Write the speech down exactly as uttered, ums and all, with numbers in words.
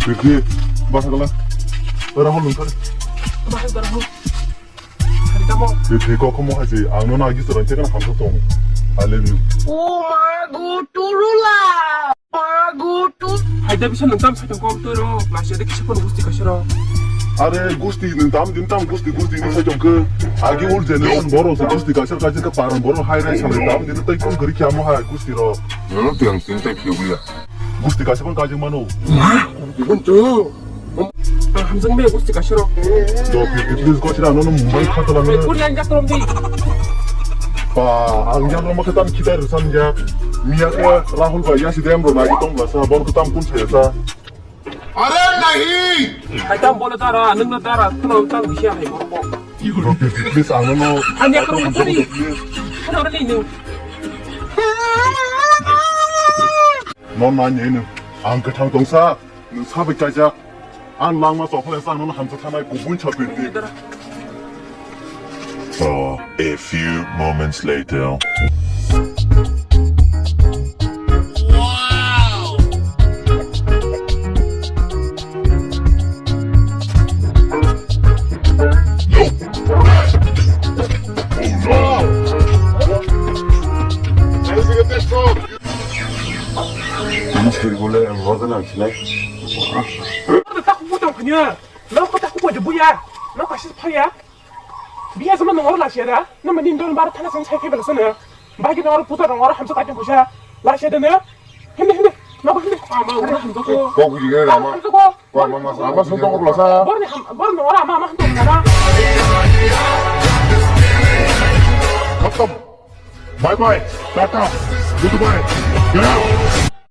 Pirti, basa gala. Rahul nungkar. Bahai barang. Hari tamo. Pirti, kok kamu haji, ang nona agi serang cekana hamsa tong. I love you. Oh my God, turula. Hai da bisa nung tam sai tong kok turo, masih ada kisah pun gusti kasih ro. Are gusti nung tam din tam gusti gusti ni sai tong ke. Agi ul generation boro so gusti kasar kasar ke paran boro hai rai sai tam din tai kong gari kya mo hai gusti ro. Nono tiang tin tai piu ya. Gusti kasar pun kajeng mano. Pun tu. Ang hamjang me gusti kasar ro. Do pi pi pi ko sira nono mumbai kha talang. Kur yang jak trom di. Pa ang jak ro ma katan kita rusan jak. Miya ke Rahul ba ya si dem ro na tong la sa bon kutam kun sa ya sa. Are nahi. Hai tam bole tara, nung na tara, kuno tam bisya hai mo. Please, ang no. Ani aku mau cari. Ano orang ini? No na ni ni. Ang kethang tong sa. Nung sabai chajak. Ang langma tokhle sa no hamsa thanai kubun chapir di. A few moments later. Lo kota kubo je buya. Lo kaisa phaya. Biya jama nongor la siya da. Nama nin don bar thana sen sai kebel sana. Bagi nongor puta nongor hamsa kaitung kusa. La siya da na. Hindi hindi. Nabo hindi. Ama ora hamsa ko. Kok gini rama. Hamsa ko. Wa mama sama sentong ko sa. Bor ni ham bor nongor ama ama hamsa ko. Khatam. Bye bye. Tata. Goodbye. Get out.